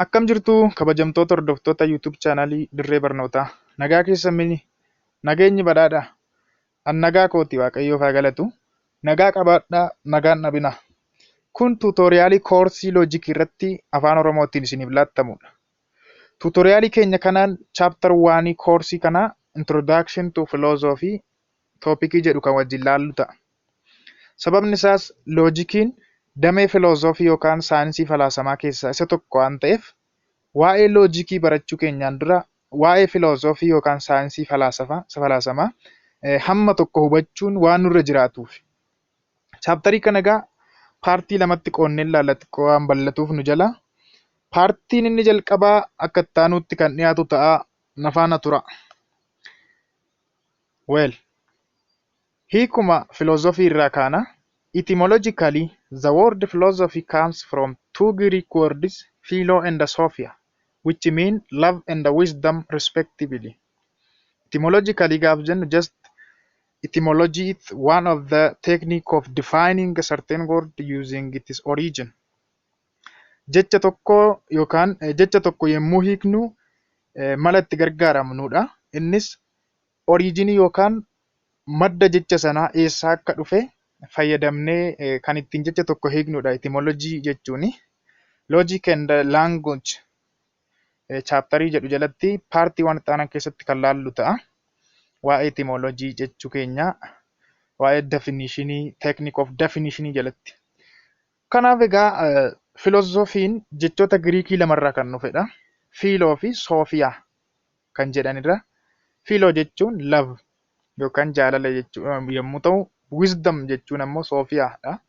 Akkam jirtu, kabajamtoota hordoftoota YouTube chaanaalii Dirree Barnootaa? Nagaa keessan mini? Nageenyi badhaadha. An nagaa kooti, Waaqayyoof haa galatu. Nagaa qabaadhaa, nagaan dhabina. Kun tuutooriyaalii koorsii loojikii irratti Afaan Oromootiin isiniif laattamudha. Tuutooriyaalii keenya kanaan chapter 1 koorsii kanaa, Introduction to Philosophy toopikii jedhu kan wajjin laallu ta'a. Sababni isaas loojikiin damee filoozofii yookaan saayinsii falaasamaa keessaa isa tokko waan ta'eef, waa'ee loojikii barachuu keenyaan dura waa'ee filoozofii yookaan saayinsii falaasamaa hamma tokko hubachuun waan nurra jiraatuuf. Chaaptarii kana egaa paartii lamatti qoonnee ilaalla, xiqqoo waan bal'atuuf nu jala. Paartiin inni jalqabaa akka itti aanutti kan dhiyaatu ta'a, na faana tura. Well, hiikuma filoozofii irraa kaana. Etymologically, the word philosophy comes from two Greek words, philo and sophia, which mean love and wisdom respectively. Etymologically gaaf jennu, just etymology is one of the technique of defining a certain word using its origin. Jecha tokko yookaan jecha tokko yommuu hiiknu mala itti gargaaramnudha. Innis oriijinii yookaan madda jecha sanaa eessaa akka dhufe fayyadamnee kan ittiin jecha tokko hiiknudha etymology jechuuni. Logic and language chaaptarii jedhu jalatti paartii waan itti aanan keessatti kan laallu ta'a. Waa'ee etymology jechuu keenya waa'ee definitionii, technique of definitionii jalatti. Kanaaf egaa filoozofiin jechoota Giriikii lamarraa kan dhufedha. Fiiloo fi Soofiyaa kan jedhanirra. Fiiloo jechuun love yookaan jaalala jechuu yommuu ta'u, wisdom jechuun ammoo Soofiyaadha.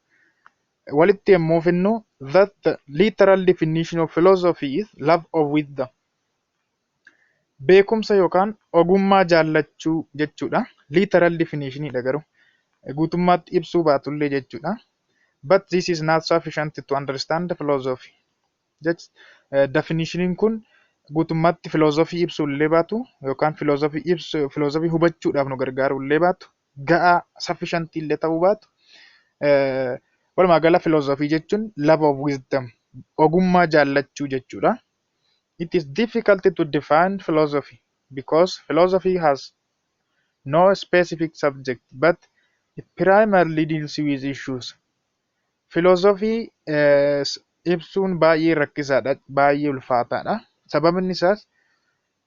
Walitti yommuu finnu, that the literal definition of philosophy is love of wisdom. Beekumsa yookaan ogummaa jaallachuu jechuudha. Literal definitionidha garuu. Guutummaatti ibsuu baatullee jechuudha. But this is not sufficient to understand the philosophy. Definitioniin kun guutummaatti filoozofii ibsuu illee baatu yookaan filoozofii ibsu, filoozofii hubachuudhaaf nu gargaaru illee baatu, ga'aa sufficient illee ta'uu baatu, walumaa gala filoozofii jechuun love of wisdom, ogummaa jaallachuu jechuudha. It is difficult to define philosophy because philosophy has no specific subject, but it primarily deals with issues. Filoozofii ibsuun baay'ee rakkisaadha, baay'ee ulfaataadha. Sababni isaas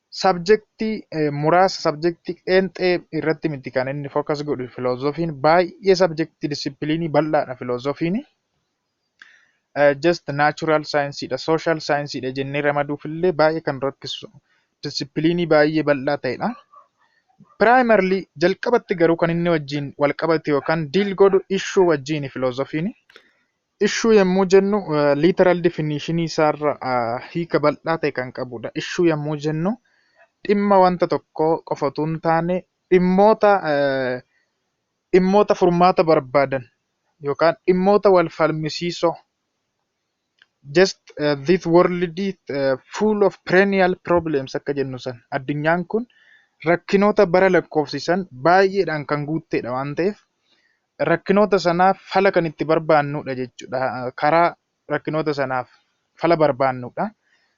sabjektii muraasa, sabjektii qeenxee irratti miti kan inni focus godhu. Filoozofiin baay'ee sabjektii disipiliinii bal'aadha filoozofiin. Just natural saayinsiidha, social saayinsiidha jennee ramaduuf illee baay'ee kan rakkisu disipiliinii baay'ee bal'aa ta'edha. Primarily, jalqabatti garuu kan inni wajjin wal qabate yookaan deal godhu issue wajjin filoozofiin. Issue yommuu jennu, literal definition isaarra hiika bal'aa ta'e kan qabudha. Issue yommuu jennu dhimma wanta tokkoo qofa otoo hin taane, dhimmoota furmaata barbaadan yookaan dhimmoota wal falmisiisoo. Just this world is full of perennial problems akka jennu san, addunyaan kun rakkinoota bara lakkoofsisan baay'eedhaan kan guuttedha waan ta'eef, rakkinoota sanaaf fala kan itti barbaannudha jechuudha. Karaa rakkinoota sanaaf fala barbaannudha.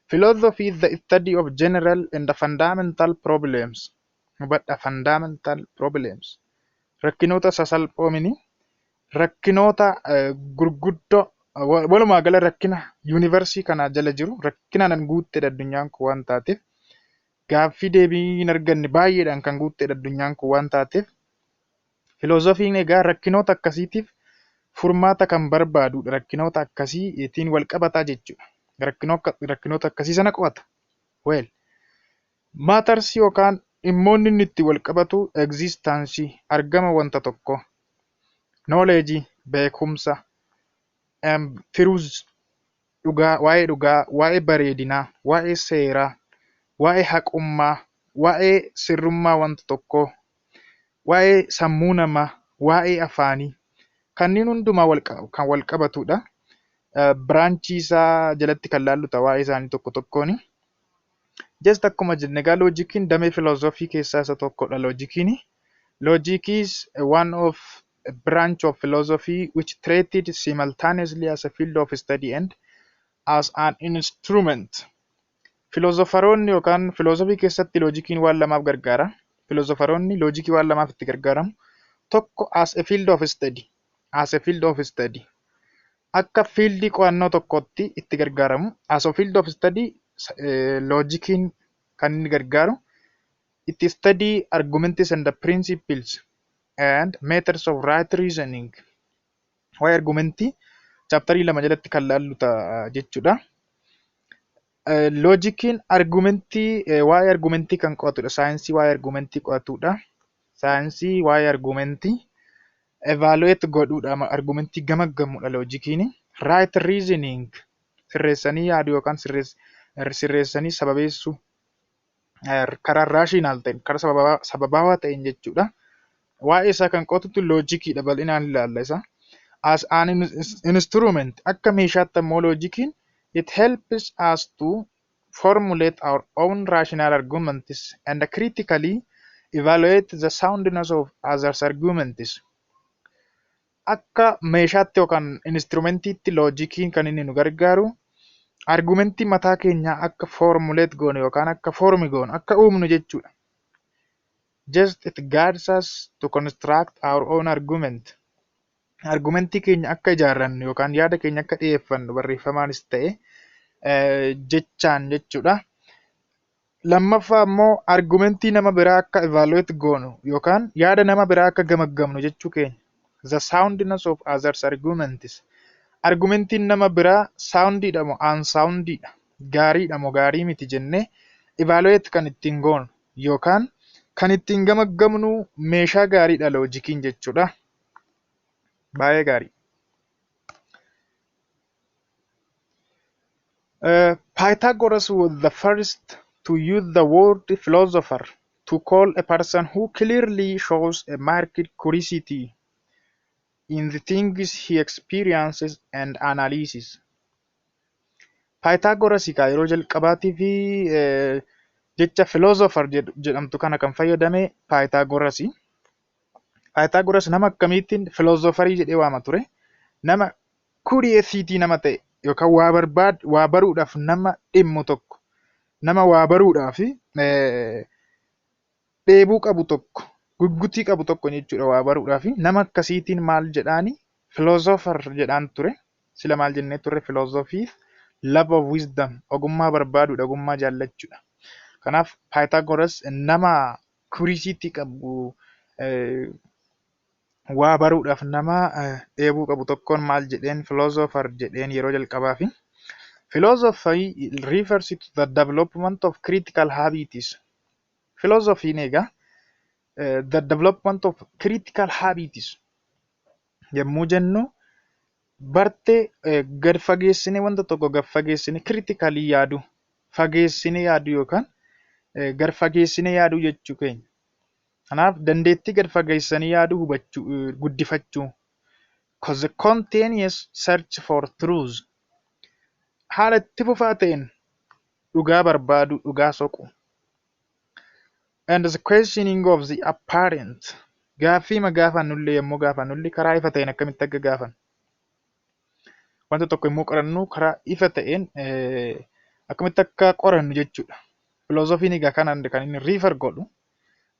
Philosophy is the study of general and the fundamental problems. Hubadhaa, fundamental problems. Rakkinoota sasalphoo mini, rakkinoota gurguddoo, walumaa gala rakkina yuunivarsii kana jala jiru, rakkinaan guuttedha addunyaan kun waan taateef, gaaffii deebii hin arganne baay'eedhaan kan guuttedha addunyaan kun waan taateef, filoozofiin egaa rakkinoota akkasiitiif furmaata kan barbaadudha. Rakkinoota akkasiitiin wal qabataa jechuudha. Rakkinoota akkasii sana qo'ata. Well, matters yookaan dhimmoonni inni itti wal qabatu existence, argama wanta tokkoo, knowledge, beekumsa, truth, dhugaa, waa'ee dhugaa, waa'ee bareedinaa, waa'ee seeraa, waa'ee haqummaa, waa'ee sirrummaa wanta tokkoo, waa'ee sammuu namaa, waa'ee afaanii, kanneen hundumaa kan wal qabatudha. Biraanchii isaa jalatti kan laallu ta'a waa'ee isaanii tokko tokkooni. Just akkuma jenne egaa loojikiin damee filoozofii keessaa isa tokkodha loojikiin. Logic is one of a branch of philosophy which treated simultaneously as a field of study and as an instrument. Philosopheroonni yookaan filoosofii keessatti loojikiin waan lamaaf gargaara. Philosopheroonni loojikii waan lamaaf itti gargaaramu. Tokko, as a field of study. As a field of study. Akka fieldii qo'annoo tokkootti itti gargaaramu. As a field of study loojikiin kan inni gargaaru it study arguments and the principles and methods of right reasoning. Waa'ee argumentii chapterii 2 jalatti kan laallu ta'a jechuudha. Loojikiin argumentii, waa'ee argumentii kan qo'atudha. Saayinsii waa'ee argumentii qo'atudha. Saayinsii waa'ee argumentii evaluate godhuudha. Argumentii gamaggamudha loojikiin. Right reasoning, sirreessanii yaaduu yookaan sirreessanii sababeessuu, karaa rational ta'een, karaa sababaawaa ta'een jechuudha. Waa'ee isaa kan qo'atutu loojikiidha, bal'inaan ilaalla isa. As an instrument, akka meeshaatti ammoo loojikiin it helps us to formulate our own rational arguments and critically evaluate the soundness of others' arguments. Akka meeshaatti yookaan instrumentiitti loojikiin kan inni nu gargaaru argumentii mataa keenyaa akka formulate goonu yookaan akka form goonu, akka uumnu jechuudha. Just it guides us to construct our own argument. Argumentii keenya akka ijaarrannu yookaan yaada keenya akka dhiyeeffannu barreeffamaanis ta'e jechaan jechuudha. Lammaffaa immoo argumentii nama biraa akka evaluate goonu yookaan yaada nama biraa akka gamaggamnu jechuu keenya. The soundness of others' arguments. Argumentiin nama biraa soundiidha moo unsoundiidha? Gaariidha moo gaarii miti jennee evaluate kan ittiin goonu yookaan kan ittiin gamaggamnu meeshaa gaariidha loojikiin jechuudha. Baay'ee gaarii. Pythagoras was the first to use the word philosopher to call a person who clearly shows a marked curiosity in the things he experiences and analyzes. Pythagoras egaa yeroo jalqabaatii fi jecha philosopher jedhamtu kana kan fayyadame Pythagoras. Pythagoras nama akkamiitiin philosopherii jedhee waama ture? Nama curiosity nama ta'e yookaan waa barbaad waa baruudhaaf nama dhimmu tokko, nama waa baruudhaaf dheebuu qabu tokko, guggutii qabu tokko jechuudha. Waa baruudhaaf nama akkasiitiin maal jedhaani? Philosopher jedhaan ture. Sila maal jennee turre? Philosophy, love of wisdom, ogummaa barbaaduudha, ogummaa jaallachuudha. Kanaaf Pythagoras nama curiosity qabu, waa baruudhaaf nama dheebuu qabu tokkoon maal jedheen? Philosopher jedheen yeroo jalqabaa fi philosophy refers to the development of critical habits. Philosophy egaa the development of critical habits yommuu jennu, bartee gad fageessinee, wanta tokko gad fageessinee critically yaaduu, fageessinee yaaduu yookaan gad fageessinee yaaduu jechuu keenya. Kanaaf dandeettii gad fageessanii yaaduu hubachuu, guddifachuu. The continuous search for truth, haala itti fufaa ta'een dhugaa barbaaduu, dhugaa soqu. And the questioning of the apparent, gaaffii ma gaafannullee, yommuu gaafannullee karaa ifa ta'een akkamitti akka gaafannu. Wanta tokko yommuu qorannu karaa ifa ta'een akkamitti akka qorannu jechuudha. Filoosofiin egaa kanaan kan inni refer godhu.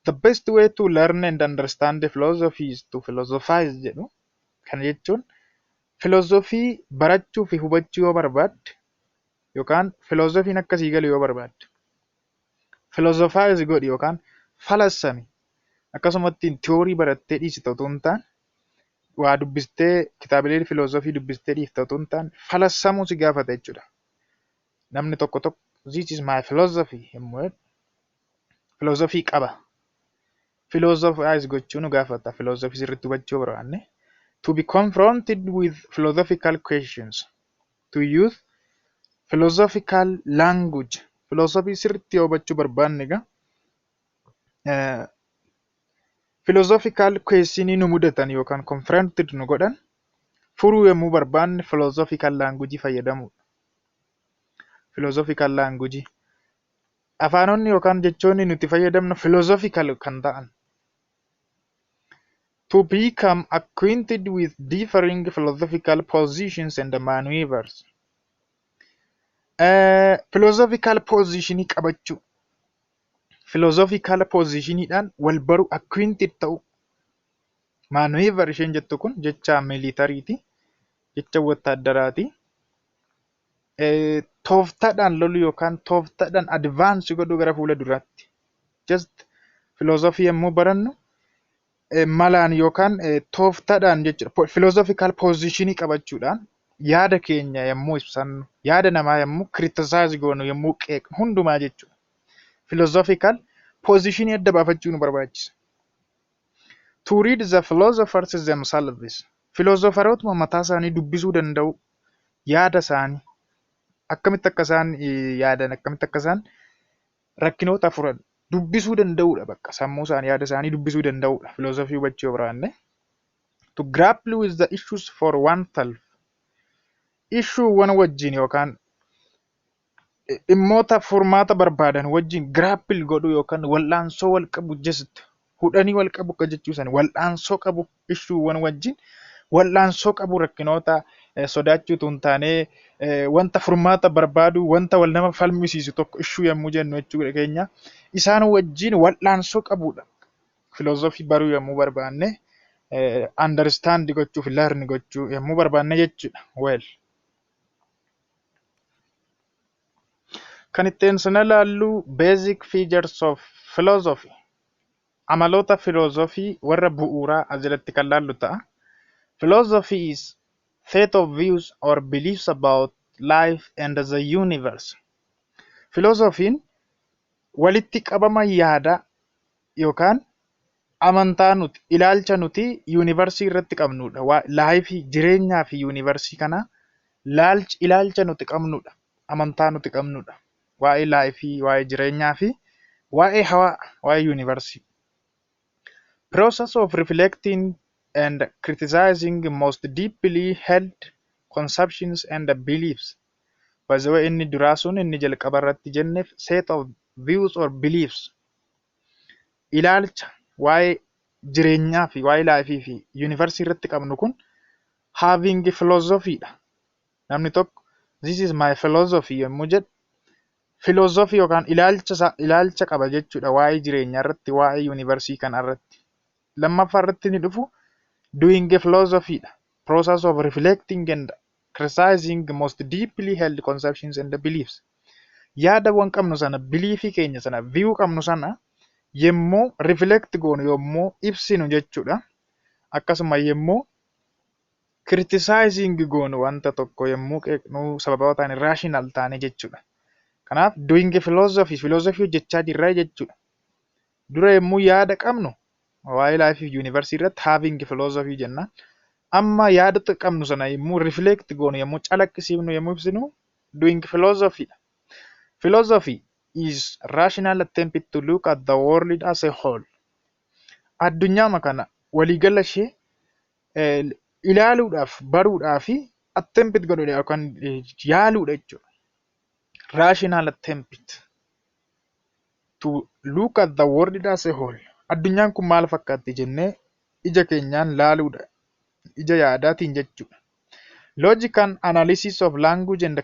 The best way to learn and understand the philosophy is to philosophize jedhu. Kana jechuun filoosofii barachuu fi hubachuu yoo barbaadde yookaan filoosofiin akkasii galu yoo barbaadde philosophize godhi yookaan falassami. Akkasumatti tiyoorii barattee dhiisita otoo hin taane, waa dubbistee, kitaabilee filoosofii dubbistee dhiifta otoo hin taane, falassamuu si gaafata jechuudha. Namni tokko tokko "This is my philosophy" yommuu jedhu filoosofii qaba. Philosophize gochuu nu gaafata filoosofii sirriitti hubachuu barbaanne. To be confronted with philosophical questions. To use philosophical language. Filoosofii sirriitti yoo hubachuu barbaanne egaa philosophical questionii nu mudatan yookaan confronted nu godhan furuu yommuu barbaanne philosophical language fayyadamuudha. Philosophical language. Afaanonni yookaan jechoonni nuti fayyadamnu philosophical kan ta'an. To become acquainted with differing philosophical positions and maneuvers. Philosophical positionii qabachuu. Philosophical positioniidhaan wal baruu, acquainted ta'uu. Maneuver isheen jettu kun jecha militariiti. Jecha wattaaddaraati. Tooftaadhaan loluu yookaan tooftaadhaan advance godhuu gara fuula duraatti. Just filoozofii yommuu barannu malaan yookaan tooftaadhaan jechuudha. Philosophical positionii qabachuudhaan yaada keenya yommuu ibsannu, yaada namaa yommuu criticize goonu, yommuu qeeqnu hundumaa jechuudha. Philosophical positionii adda baafachuu nu barbaachisa. To read the philosophers themselves. Filoozofarootuma mataa isaanii dubbisuu danda'u, yaada isaanii akkamitti akka isaan yaadan, akkamitti akka isaan rakkinoota furan dubbisuu danda'uudha, bakka sammuu isaanii, yaada isaanii dubbisuu danda'uudha filoozofii hubachuu yoo barbaanne. To grapple with the issues for oneself. Issuewwan wajjin yookaan dhimmoota furmaata barbaadan wajjin grapple godhuu yookaan wal'aansoo wal qabu, just hudhanii wal qabu akka jechuu isaanii, wal'aansoo qabu, issuewwan wajjin wal'aansoo qabu, rakkinoota sodaachuu utuu hin taane wanta furmaata barbaadu, wanta wal nama falmisiisu tokko issue yommuu jennu jechuudha keenya, isaan wajjin wal'aansoo qabudha. Filoozofii baruu yommuu barbaanne, understand gochuuf, learn gochuu yommuu barbaanne jechuudha. Well. Kan itti aansine ilaallu basic features of philosophy. Amaloota filoozofii warra bu'uuraa as jalatti kan laallu ta'a. Philosophy is set of views or beliefs about life and the universe. Filoozofiin walitti qabama yaadaa yookaan amantaa nuti, ilaalcha nuti yuunivarsii irratti qabnudha. Lifeii, jireenyaa fi yuunivarsii kana ilaalcha nuti qabnudha. Amantaa nuti qabnudha. Waa'ee lifeii, waa'ee jireenyaa fi waa'ee hawaa, waa'ee yuunivarsii. Process of reflecting and criticizing most deeply held conceptions and beliefs. By the way, inni duraa sun, inni jalqaba irratti jenneef, set of views or beliefs. Ilaalcha waa'ee jireenyaa fi waa'ee lifeii fi yuunivarsii irratti qabnu kun having philosophy dha. Namni tokko "This is my philosophy" yommuu jedhu philosophy yookaan ilaalcha qaba jechuudha waa'ee jireenyaa irratti, waa'ee yuunivarsii kana irratti. Lammaffaa irratti inni dhufu doing philosophy dha. Process of reflecting and criticizing most deeply held conceptions and beliefs. Yaadawwan qabnu sana, beliefii keenya sana, view qabnu sana yommuu reflect goonu, yommuu ibsinu jechuudha. Akkasuma yommuu criticizing goonu, wanta tokko yommuu qeeqnu, sababa ta'an rational taane jechuudha. Kanaaf doing philosophy, philosophy hojjechaa jirra jechuudha. Dura yommuu yaada qabnu waa'ee lifeii fi yuunivarsii irratti having philosophy jenna. Amma yaada qabnu sana yommuu reflect goonu, yommuu calaqqisiifnu, yommuu ibsinu doing philosophy dha. Philosophy is rational attempt to look at the world as a whole. Addunyaama kana waliigala ishee ilaaluudhaaf, baruudhaaf attempt godhuudha yookaan yaaluudha jechuudha. Rational attempt to look at the world as a whole. Addunyaan kun maal fakkaatti jennee ija keenyaan laaluudha. Ija yaadaatiin jechuudha. Logical analysis of language and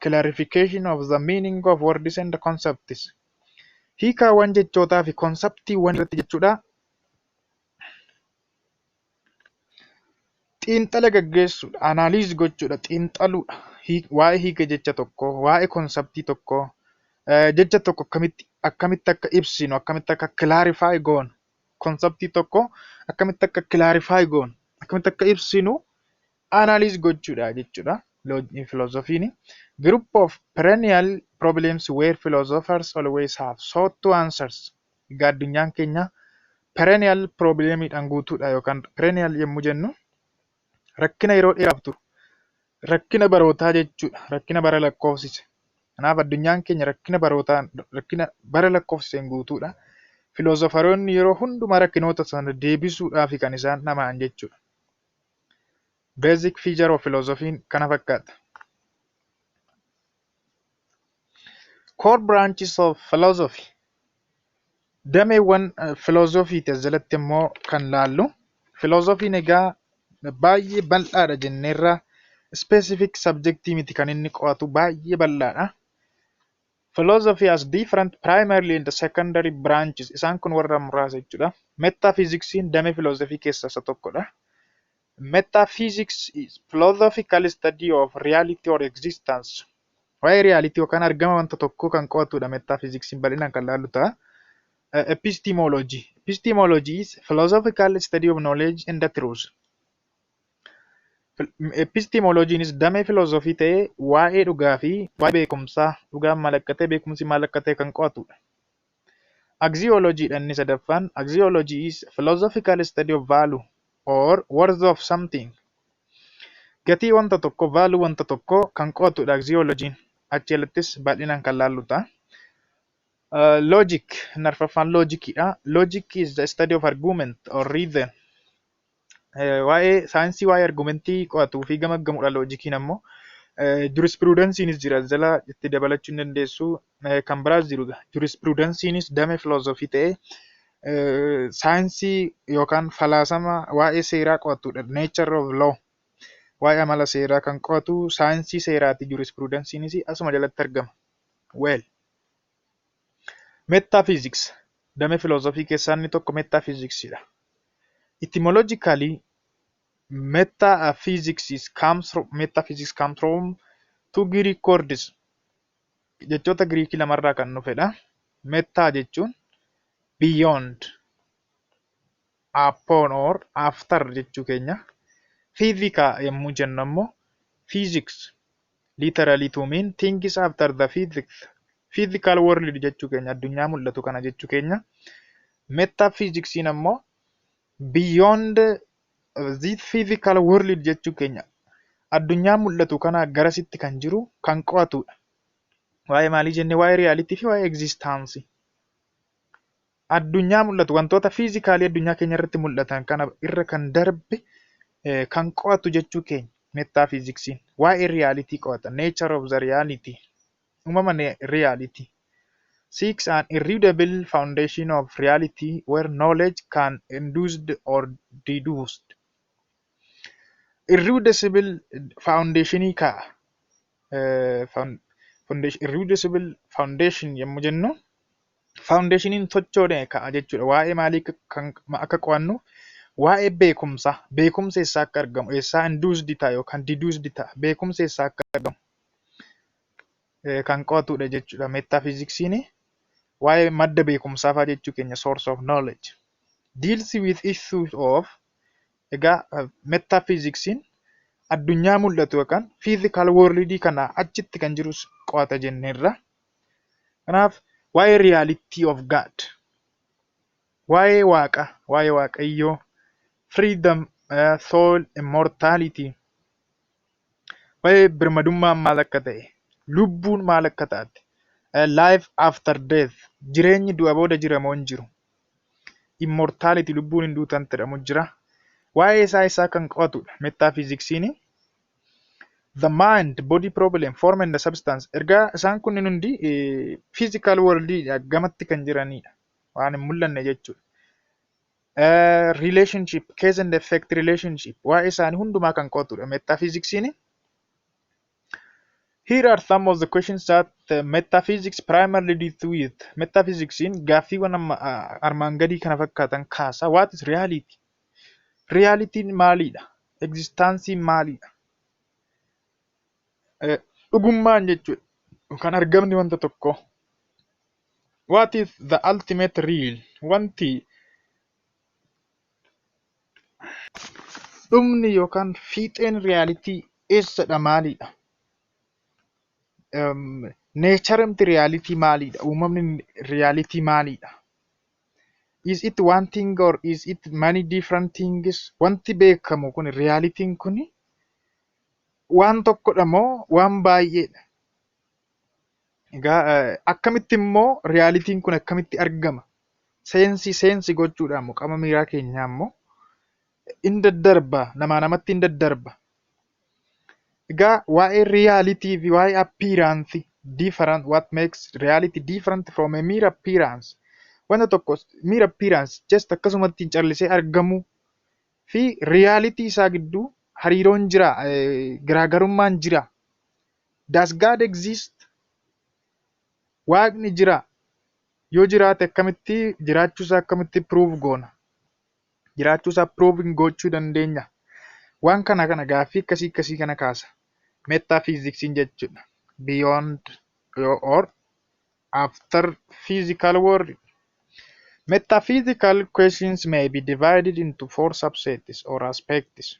clarification of the meaning of words and concepts. Hiikaawwan jechootaa fi conceptiiwwan irratti jechuudha. Xiinxala gaggeessuudha. Analyze gochuudha. Xiinxaluudha. Waa'ee hiika jecha tokkoo, waa'ee conceptii tokkoo, jecha tokko akkamitti akka ibsinu, akkamitti akka clarify goonu, conceptii tokko akkamitti akka clarify goonu, akkamitti akka ibsinu analyze gochuudha jechuudha. Filoozofiin group of perennial problems where philosophers always have sought to answers. Egaa addunyaan keenya perennial problemiidhaan guutuudha, yookaan perennial yommuu jennu rakkina yeroo dheeraaf turu, rakkina barootaa jechuudha. Rakkina bara lakkoofsise. Kanaaf addunyaan keenya rakkina barootaan, rakkina bara lakkoofsiseen guutuudha. Filoozofaroonni yeroo hundumaa rakkinoota sana deebisuudhaaf kan isaan dhama'an jechuudha. Basic feature of philosophy kana fakkaata. Core branches of philosophy. Dameewwan filoozofiiti as jalatti immoo kan laallu. Filoozofiin egaa baay'ee bal'aadha jenneerra. Specific subjectii miti kan inni qo'atu, baay'ee bal'aadha. Philosophy has different primary and secondary branches. Isaan kun warra muraasa jechuudha. Metaphysics'n damee philosophy keessaa isa tokkodha. Metaphysics is philosophical study of reality or existence. Waa'ee reality yookaan argama wanta tokkoo kan qo'atudha. Metaphysics'n bal'inaan kan laallu ta'a. Epistemology. Epistemology is philosophical study of knowledge and the truth. Epistemologiinis damee filoozofii ta'ee waa'ee dhugaa fi waa'ee beekumsaa, dhugaan maal akka ta'e, beekumsi maal akka ta'e kan qo'atudha. Axiology dha inni sadaffaan. Axiology is philosophical study of value or worth of something. Gatii wanta tokkoo, value wanta tokkoo kan qo'atudha axiologiin. Achi alattis bal'inaan kan laallu ta'a. Logic, inni arfaffaan logiciidha. Logic is the study of argument or reason. Waa'ee saayinsii, waa'ee argumentii qo'atuu fi gamaggamudha logiciin ammoo. Jurisprudensiinis jira, jala itti dabalachuu hin dandeessu. Kan biraas jiru. Jurisprudensiinis damee filoozofii ta'ee saayinsii yookaan falaasama waa'ee seeraa qo'atudha. Nature of law. Waa'ee amala seeraa kan qo'atu saayinsii seeraati, jurisprudensiinis asuma jalatti argama. Well. Metaphysics damee filoozofii keessaa inni tokko metaphysicsdha. Etymologically, metaphysics comes from two Greek words. Jechoota Giriikii lamarraa kan dhufedha. Meta jechuun beyond, upon or after jechuu keenya. Physica yommuu jennu ammoo physics, literally to mean things after the physics. Physical world jechuu keenya, addunyaa mul'atu kana jechuu keenya. Metaphysics'n ammoo beyond this physical world jechuu keenya. Addunyaa mul'atu kana garasitti kan jiru kan qo'atudha. Waa'ee maalii jennee? Waa'ee reality fi waa'ee existence. Addunyaa mul'atu, wantoota physicalii addunyaa keenya irratti mul'atan kana irra kan darbe kan qo'atu jechuu keenya metaphysics'n. Waa'ee reality qo'ata. Nature of the reality. Uumama reality. Seeks an irreducible foundation of reality where knowledge can induced or deduced. Irreducible foundationii kaa'a. Irreducible foundation yommuu jennu, foundationiin sochoone ka'a jechuudha. Waa'ee maalii kan akka qo'annu? Waa'ee beekumsaa, beekumsa eessaa akka argamu, eessaa induced ta'a yookaan deduced ta'a, beekumsa eessaa akka argamu kan qo'atudha jechuudha. Metaphysics'n waa'ee madda beekumsaa fa'aa jechuu keenya, source of knowledge. Deals with issues of, egaa metaphysics'n addunyaa mul'atu yookaan physical world kana achitti kan jirus qo'ata jenneerra. Kanaaf waa'ee reality of God, waa'ee waaqa, waa'ee waaqayyoo, freedom, soul, immortality, waa'ee birmadummaan maal akka ta'e, lubbuun maal akka taate, life after death, jireenyi du'a booda jira moo hin jiru, immortality, lubbuun hin duutan jedhamu jira. Waa'ee isaa kan qo'atudha metaphysics'n. The mind, body problem, form and the substance. Ergaa isaan kunneen hundi physical world gamatti kan jiranidha. Waan hin mul'anne jechuudha. Relationship, cause and effect relationship, waa'ee isaanii hundumaa kan qo'atudha metaphysics'n. Here are some of the questions that metaphysics primarily deals with. Metaphysics'n gaaffiiwwan amma armaan gadii kana fakkaatan kaasa. What is reality? Realityn maalidha? Existenceiin maalidha? Dhugummaan jechuudha. Yookaan argamni wanta tokkoo. What is the ultimate real? Wanti dhumni yookaan fiixeen reality eessadha, maalidha? Natureumti reality maalidha? Uumamni reality maalidha? Is it one thing or is it many different things? Wanti beekamu kun, realityn kun, waan tokkodha moo waan baay'eedha? Egaa akkamitti immoo realityn kun akkamitti argama? Sense gochuudhaan moo qaama miiraa keenyaa immoo in daddarba, namaa namatti in daddarba? Egaa waa'ee reality fi waa'ee appearance different, what makes reality different from a mere appearance? Wanta tokko mere appearance, just akkasumatti callisee argamuu fi reality isaa gidduu Hariiroon jira, garaagarummaan jira. Does God exist? Waaqni jira. Yoo jiraate akkamitti jiraachuusaa akkamitti prove goona? Jiraachuusaa prove gochuu dandeenya? Waan kana gaaffii akkasii akkasii kana kaasa. Metaphysics jechuudha. Beyond or after physical world. Metaphysical questions may be divided into four subsets or aspects.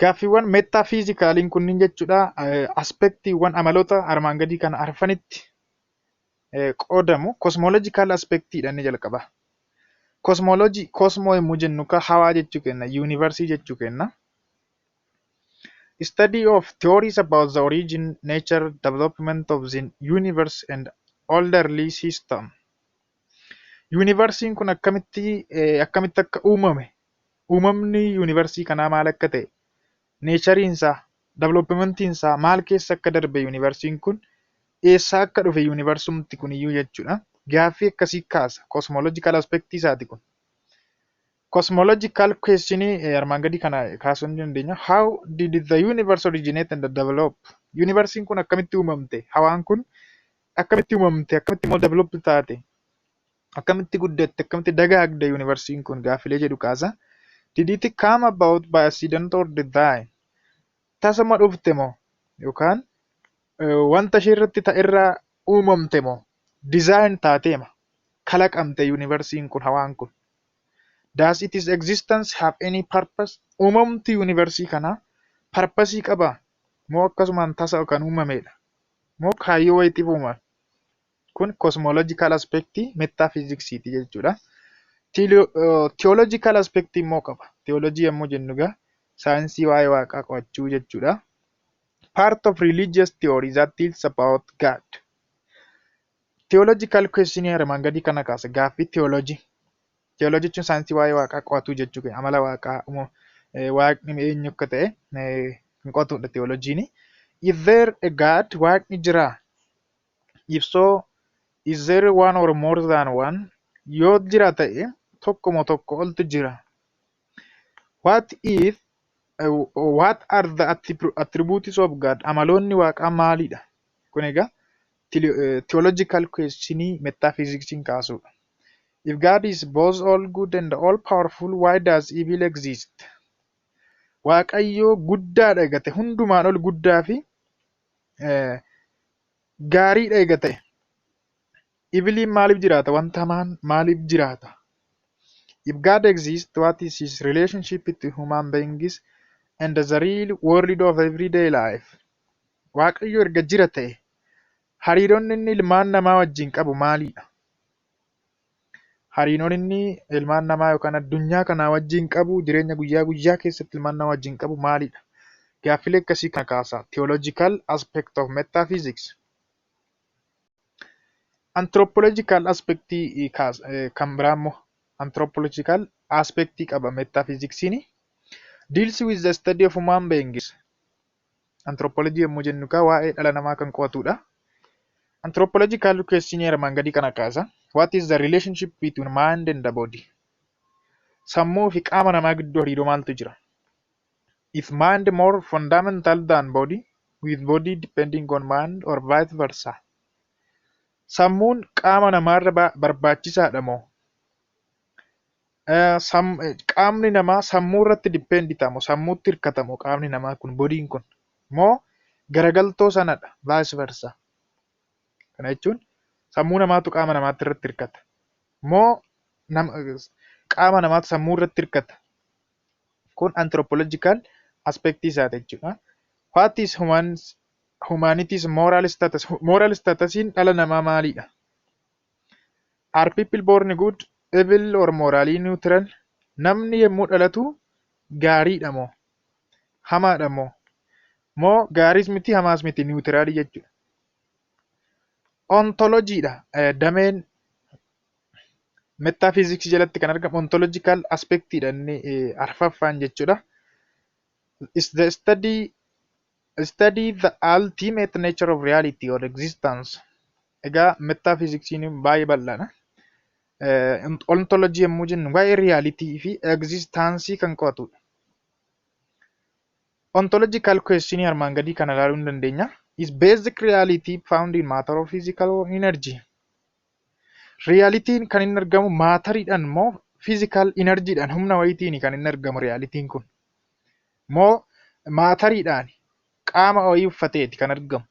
Gaaffiiwwan metaphysicaliin kunniin jechuudha, aspectiiwwan amaloota armaan gadii kana arfanitti qoodamu. Cosmological aspectiidha inni jalqaba. Cosmology, cosmo yommuu jennu hawaa jechuu kenna, universii jechuu kenna. Study of theories about the origin, nature, development of the universe and orderly system. Universiin kun akkamitti akka uumame, uumamni universii kanaa maal akka ta'e, natureiinsaa, developmentiinsaa maal keessa akka darbe, universiin kun eessaa akka dhufe, universumti kuniyyuu jechuudha. Gaaffii akkasii kaasa. Cosmological aspectii isaati kun. Cosmological questionii armaan gadii kana kaasuu ni dandeenya. How did the universe originate and develop? Universiin kun akkamitti uumamte? Hawaan kun akkamitti uumamte? Akkamitti immoo develop taate? Akkamitti guddatte? Akkamitti dagaagde universiin kun gaaffilee jedhu kaasa. Did it come about by accident or design? Tasuma dhufte moo yookaan wanta ishee irratti ta'erraa uumamte moo design taateema kalaqamte universiin kun, hawaan kun? Does its existence have any purpose? Uumamti universii kanaa purposeii qabaa moo akkasumaan tasa kan uumamedha? Moo kaayyoo wayiitiif uumame? Kun cosmological aspectii metaphysicsiiti jechuudha. Theological aspectii immoo qaba. Theology yommuu jennu egaa saayinsii waa'ee waaqaa qo'achuu jechuudha. Part of religious theory that deals about God. Theological question armaan gadii kana kaasa, gaaffii theology. Theology jechuun saayinsii waa'ee waaqaa qo'atu jechuudha. Amala waaqaa, waaqni eenyu akka ta'e kan qo'atudha theologiin. Is there a God? Waaqni jiraa? If so, is there one or more than one? Yoo jira ta'e, tokko moo tokko oltu jira? What are the attributes of God? Amaloonni waaqaa maalidha? Kun egaa theological questionii metaphysics'n kaasudha. If God is both all good and all powerful, why does evil exist? Waaqayyoo guddaadha eega ta'e, hundumaan ol guddaa fi gaariidha eega ta'e, eviliin maaliif jiraata? Wanta hamaan maaliif jiraata? If God exists, what is his relationship to human beings and the real world of everyday life? Waaqayyo erga jira ta'e, hariiroon inni ilmaan namaa wajjin qabu maalidha? Hariiroon inni ilmaan namaa yookaan addunyaa kanaa wajjin qabu, jireenya guyyaa guyyaa keessatti ilmaan namaa wajjin qabu maalidha? Gaaffilee akkasii kana kaasa. Theological aspect of metaphysics. Anthropological aspectii kan biraa immoo anthropological aspectii qaba metaphysics'n. Deals with the study of human beings. Anthropology yommuu jennu egaa waa'ee dhala namaa kan qo'atudha. Anthropological question armaan gadii kana kaasa. What is the relationship between mind and the body? Sammuu fi qaama namaa gidduu hariiroo maaltu jira? Is mind more fundamental than body, with body depending on mind or vice versa? Sammuun qaama namaarra barbaachisaadha moo? Qaamni namaa sammuu irratti depend ta'a moo, sammuutti hirkata moo, qaamni namaa kun, bodyiin kun, moo garagaltoo sanadha, vice versa? Kana jechuun sammuu namaatu qaama namaatti irratti hirkata moo qaama namaatu sammuu irratti hirkata? Kun anthropological aspectii isaati jechuudha. What is humanity's moral status? Moral statusiin dhala namaa maalidha? Are people born good, evil or morally neutral? Namni yommuu dhalatu gaariidha moo hamaadha moo gaariis miti hamaas miti, neutralii jechuudha. Ontologiidha. Dameen metaphysicsii jalatti kan argamu ontological aspectiidha inni arfaffaan jechuudha. Is the study the ultimate nature of reality or existence. Egaa metaphysics'n baay'ee bal'aadha. Ontology yommuu jennu waa'ee reality fi existence kan qo'atudha. Ontological question armaan gadii kana ilaaluu ni dandeenya. Is basic reality found in matter of physical or energy? Realityn kan inni argamu matteriidhaan moo physical energyidhaan, humna wayiitiin kan inni argamu realityn kun? Moo matteriidhaan qaama wayii uffateeti kan argamu?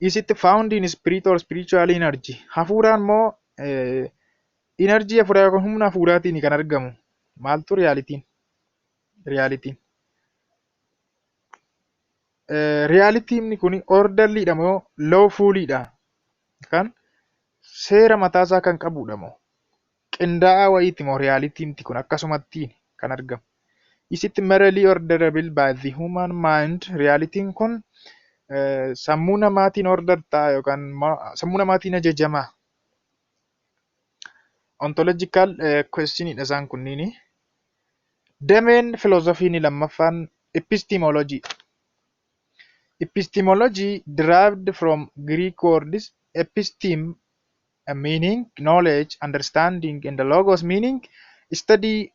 Is it found in spirit or spiritual energy? Hafuuraan moo energy hafuuraa yookaan humna hafuuraatiin kan argamu? Maaltu realityn? Realityn. Realityn kun orderlyidha moo lawfulidha? Kan seera mataasaa kan qabudha moo? Qindaa'aa wayiiti moo realityn kun akkasumatti kan argamu? Is it merely orderable by the human mind? Realityn kun sammuu namaatiin order ta'a yookaan sammuu namaatiin ajajama? Ontological questionidha isaan kunniini. Dameen filoozofii lammaffaan epistemology. Epistemology derived from Greek words episteme, meaning knowledge, understanding, and the logos, meaning study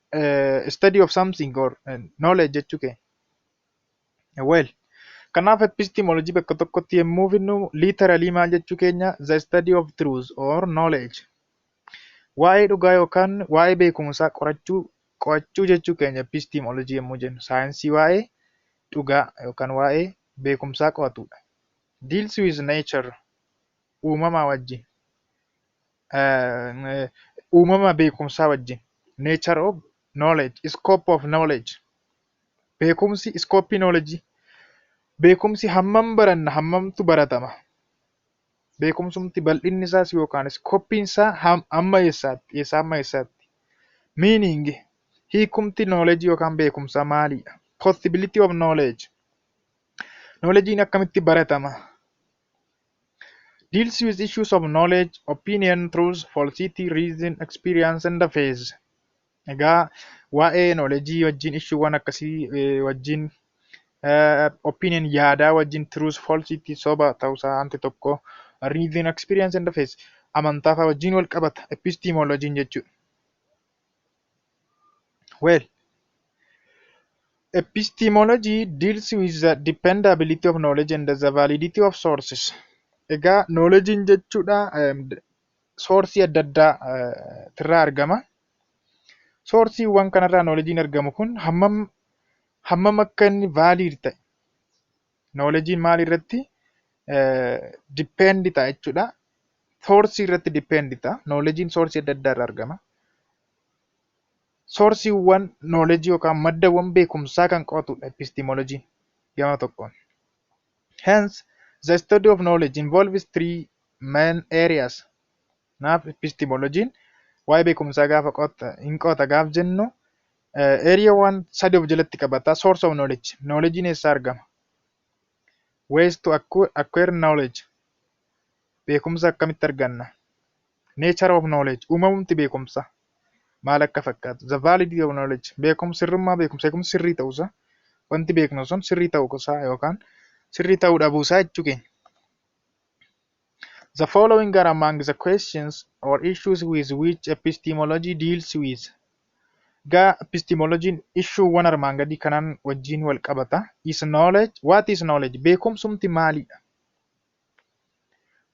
of something or knowledge jechuu keenya. Well, kanaaf epistemology bakka tokkotti yommuu finnu, literally maal jechuu keenya? The study of truth or knowledge. Waa'ee dhugaa yookaan waa'ee beekumsaa qorachuu, qo'achuu jechuu keenya. Epistemology yommuu jennu, saayinsii waa'ee dhugaa yookaan waa'ee beekumsaa qo'atudha. Deals with nature, uumamaa wajjin, uumama beekumsaa wajjin, nature of knowledge, scope of knowledge, beekumsi, scope knowledge, beekumsi hammam baranna, hammamtu baratama, beekumsumti bal'inni isaas yookaan scopeiin isaa hamma eessaatti, eessaa hamma eessaatti? Meaning, hiikumti knowledge yookaan beekumsaa maalidha? Possibility of knowledge, knowledgein akkamitti baratama? Deals with issues of knowledge, opinion, truth, falsity, reason, experience and faith. Egaa waa'ee knowledge wajjin, issuewwan akkasii wajjin, opinion, yaadaa wajjin, truth, falsity, soba ta'uusaa wanti tokko, reason, experience and faith, amantaa fa'aa wajjin wal qabata epistemologiin jechuudha. Well, epistemology deals with the dependability of knowledge and the validity of sources. Egaa knowledgein jechuudha sourceii adda addaa irraa argama. Sourceiiwwan kanarraa knowledgein argamu kun hammam hammam akka inni valid ta'e, knowledgein maal irratti depend ta'a jechuudha. Sourceii irratti depend ta'a. Knowledgein sourceii adda addaa irraa argama. Sourceiiwwan knowledge yookaan maddawwan beekumsaa kan qo'atudha epistemologiin gama tokkoon. Hence, the study of knowledge involves three main areas. Kanaaf epistemologiin waa'ee beekumsaa gaafa qo'ata, hin qo'ata gaaf jennu, areawwan sadi of jalatti qabata. Source of knowledge. Knowledgein eessaa argama? Ways to acquire knowledge. Beekumsa akkamitti arganna? Nature of knowledge. Uumamumti beekumsa maal akka fakkaatu? The validity of knowledge. Beekumsa, sirrummaa beekumsa, beekumsi sirrii ta'uusaa, wanti beeknu sun sirrii ta'uusaa yookaan sirrii ta'uu dhabuusaa jechuu keenya. The following are among the questions or issues with which epistemology deals with. Egaa epistemologiin issuewwan armaan gadii kanaan wajjin wal qabata. Is knowledge, what is knowledge? Beekumsumti maalidha?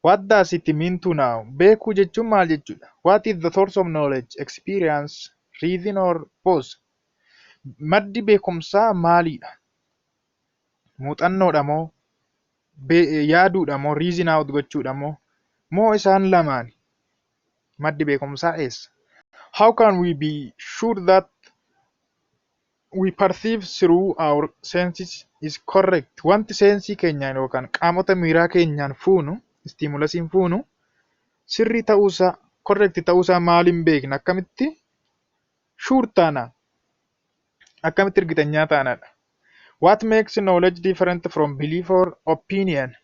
What does it mean to know? Beekuu jechuun maal jechuudha? What is the source of knowledge? Experience, reason or both? Maddi beekumsaa maalidha? Muuxannoodha moo yaaduudha moo reason out gochuudha moo isaan lamaani? Maddi beekumsaa eessa? How can we be sure that we perceive through our senses is correct? Wanti senseii keenyaan yookaan qaamota miiraa keenyaan fuunu, stimulusiin fuunu, sirrii ta'uusaa, correct ta'uusaa maaliin beekna? Akkamitti sure taana? Akkamitti እርግጠኛ taanadha? What makes knowledge different from belief or opinion?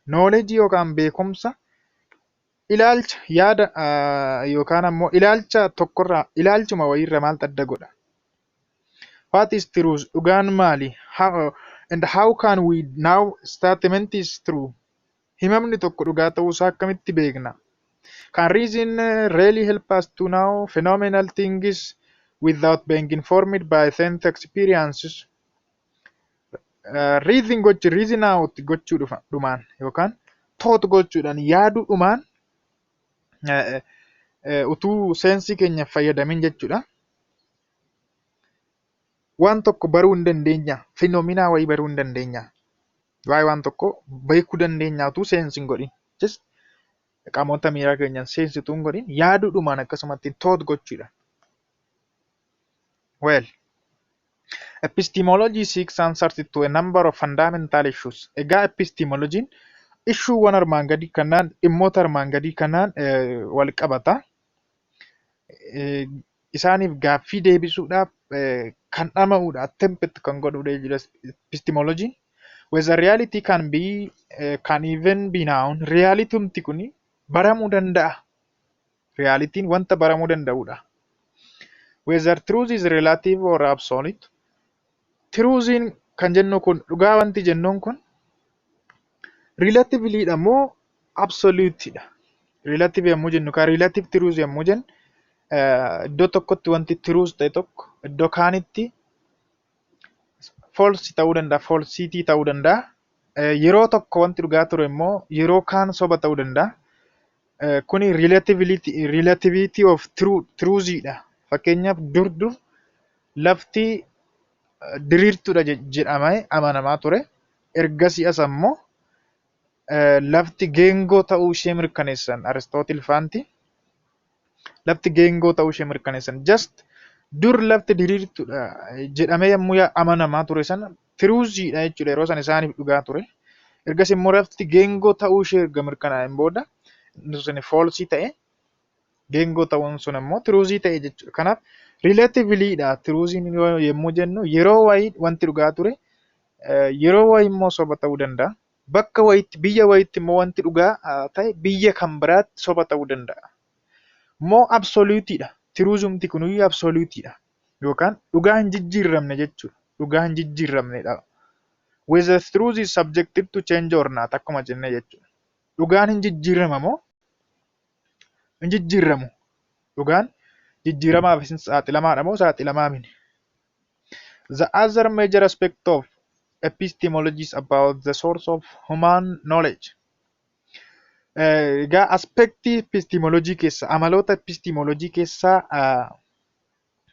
Knowledge yookaan beekumsa ilaalcha, yaada yookaan ammoo ilaalcha tokkorraa, ilaalchuma wayiirra maaltu adda godha? What is truth? Dhugaan maali? How, and how can we know statement is true? Himamni tokko dhugaa ta'uusaa akkamitti beekna? Can reason really help us to know phenomenal things without being informed by sense experiences? Reason gochuu, reason out gochuu dhumaan yookaan thought gochuudhaan, yaaduudhumaan, utuu sense keenya fayyadamin jechuudha. Waan tokko baruu hin dandeenya. Phenomena wayii baruu hin dandeenya. Waa'ee waan tokkoo beekuu dandeenya utuu sense hin godhin. Just qaamota miiraa keenyaan sense utuu hin godhin, yaaduudhumaan, akkasumatti thought gochuudha. Well, epistemology seeks answers to a number of fundamental issues. Egaa epistemologiin issuewwan armaan gadii kanaan, dhimmoota armaan gadii kanaan wal qabata. Isaaniif gaaffii deebisuudhaaf kan dhama'udha. Attempt kan godhudha jechuudha epistemologiin. Whether reality can even be known. Realityumti kuni baramuu danda'a. Realityin wanta baramuu danda'udha. Whether truth is relative or absolute. Truthiin kan jennu kun, dhugaa wanti jennuun kun, relativelyidha moo absoluteidha? Relative yommuu jennu kan relative truth yommuu jennu, iddoo tokkotti wanti truth ta'e tokko iddoo kaanitti false ta'uu danda'a, falsity ta'uu danda'a. Yeroo tokko wanti dhugaa ture immoo yeroo kaan soba ta'uu danda'a. Kuni relativity of truthiidha. Fakkeenyaaf, dur dur lafti diriirtuudha jedhamee amanamaa ture. Ergasii as ammoo lafti geengoo ta'uu ishee mirkaneessan Aristootil faanti. Lafti geengoo ta'uu ishee mirkaneessan. Just dur lafti diriirtuudha jedhamee yommuu amanamaa ture sana truthiidha jechuudha, yeroo sana isaaniif dhugaa ture. Ergasii immoo lafti geengoo ta'uu ishee erga mirkanaa'een booda sun false ta'e, geengoo ta'uun sun immoo truth ta'e jechuudha. Kanaaf relativelyidha truthiin yommuu jennu, yeroo wayii wanti dhugaa ture yeroo wayii immoo soba ta'uu danda'a. Bakka wayiitti, biyya wayiitti immoo wanti dhugaa ta'e biyya kan biraatti soba ta'uu danda'a. Moo absoluteidha? Truthumti kunuyyuu absoluteidha. Yookaan dhugaa hin jijjiiramne jechuudha. Dhugaa hin jijjiiramnedha. Whether truth is subjected to change or not akkuma jenne jechuudha. Dhugaan hin jijjiirama moo hin jijjiiramu? Dhugaan jijjiiramaaf saaxilamaadha moo saaxilamaa miti? The other major aspect of epistemology is about the source of human knowledge. Egaa aspectii epistemology keessa, amaloota epistemology keessaa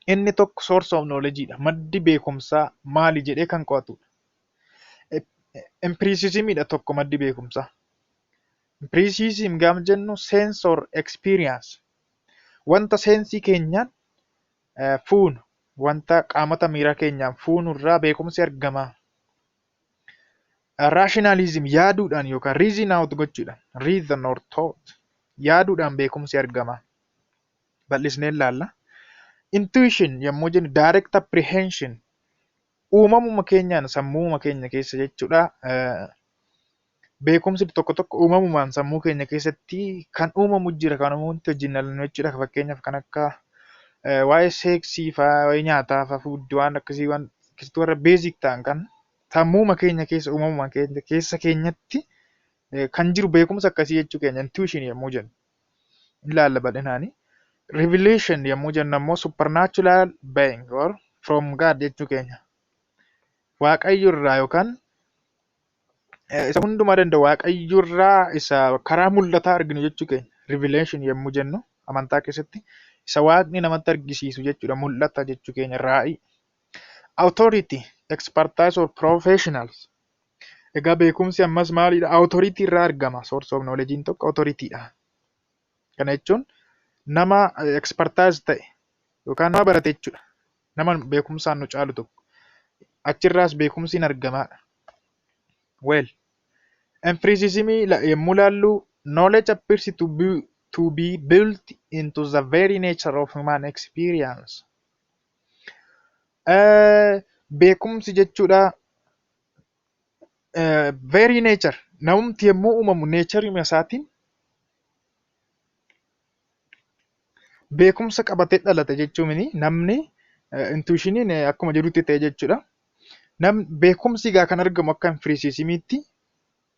inni tokko source of knowledge dha. Maddi beekumsaa maali jedhee kan qo'atudha. Empiricismidha tokko maddi beekumsaa. Empiricism gaafa jennu sense or experience, wanta sense keenyaan fuunu, wanta qaamota miiraa keenyaan fuunu irraa beekumsi argama. Rationalism, yaaduudhaan yookaan reason out gochuudhaan, reason or thought, yaaduudhaan beekumsi argama. Bal'isnee ilaalla. Intuition yommuu jennu direct apprehension, uumamuma keenyaan sammuuma keenya keessa jechuudha. Beekumsi tokko tokko uumamumaan sammuu keenya keessatti kan uumamu jira, kan uumamatti wajjin dhalannu jechuudha. Fakkeenyaaf, kan akka waa'ee sex fa'aa, waa'ee nyaataa fa'aa, food, waan akkasii, waan akkasitti warra basic ta'an kan sammuuma keenya keessa, uumamuma keenya keessa keenyatti kan jiru beekumsa akkasii jechuu keenya intuition yommuu jennu. Ilaalla bal'inaani. Revelation yommuu jennu ammoo supernatural being or from God jechuu keenya. Waaqayyo irraa yookaan isa hundumaa danda'u Waaqayyo irraa isa karaa mul'ataa arginu jechuu keenya. Revelation yommuu jennu amantaa keessatti isa Waaqni namatti argisiisu jechuudha. Mul'ata jechuu keenya, raa'ii. Authority, expertise or professionals. Egaa beekumsi ammas maalidha? Authority irraa argama. Source of knowledge tokko authorityidha. Kana jechuun nama expertise ta'e yookaan nama barate jechuudha. Nama beekumsaan nu caalu tokko. Achirraas beekumsi hin argamaadha. Well, empiricism yommuu ilaallu, knowledge appears to be built into the very nature of human experience. Beekumsi jechuudha very nature, namumti yommuu uumamu nature isaatiin beekumsa qabatee dhalate jechuun, namni intuitioniin akkuma jirutti ta'e jechuudha. Beekumsi egaa kan argamu akka empiricismiitti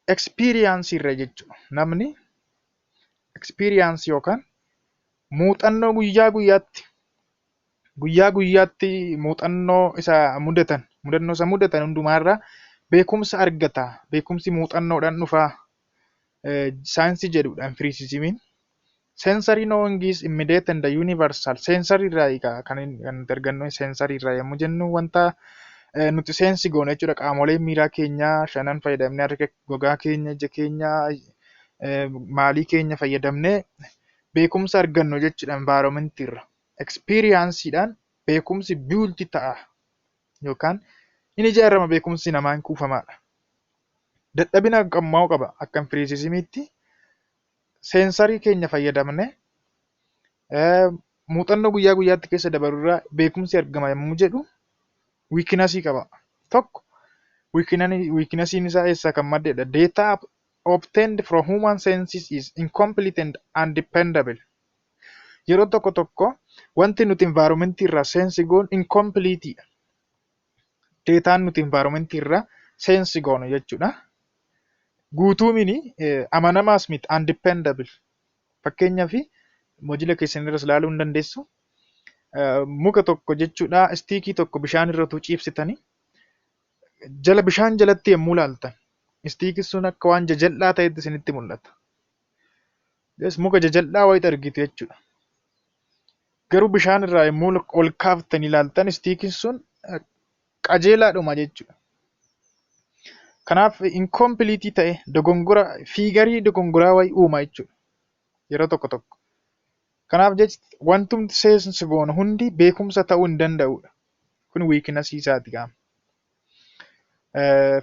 experience irra jechuudha. Namni experience yookaan muuxannoo guyyaa guyyaatti muuxannoo isa mudatan, mudannoo isa mudatan hundumaarraa Beekumsa argata. Beekumsi muuxannoodhaan dhufa. Saayinsii jedhudha empiricismiin. Sensory knowing is immediate and universal. Sensory irraa kan nuti argannu, sensory irraa yommuu jennu wanta nuti sense goonu jechuudha. Qaamolee miiraa keenyaa shanan fayyadamnee, harka, gogaa keenya, ija keenya, maalii keenya fayyadamnee beekumsa argannu jechuudha environment irra. Experienceedhaan beekumsi built ta'a yookaan inni ijaarama, beekumsi namaa hin kuufamaadha. Dadhabina immoo qaba akka empiricismiitti. Sensory keenya fayyadamne muuxannoo guyyaa guyyaatti keessa dabarurraa beekumsi argama yommuu jedhu weaknessii qaba. Tokko, weaknessiin isaa eessaa kan maddedha? Data obtained from human senses is incomplete and undependable. Yeroo tokko tokko wanti nuti environment irraa sense goonu incomplete dha. Dataan nuti environment irraa sense goonu jechuudha. Guutuu mini, amanamaas miti, undependable. Fakkeenyaaf, module keessan irras ilaaluu hin dandeessu. Muka tokko jechuudha, stickii tokko bishaan irra utuu ciibsitanii jala bishaan jalatti yommuu ilaaltan stickiin sun akka waan jajal'aa ta'etti isinitti mul'ata. Muka jajal'aa wayiitu argitu jechuudha. Garuu bishaan irraa yommuu ol kaaftanii ilaaltan stickiin sun qajeelaadhuma jechuudha. Kanaaf incomplete ta'e, dogongora figurii dogongoraa wayii uuma jechuudha yeroo tokko tokko. Kanaaf jecha wantumti sense goonu hundi beekumsa ta'uu hin danda'udha. Kun weaknessii isaati qaama.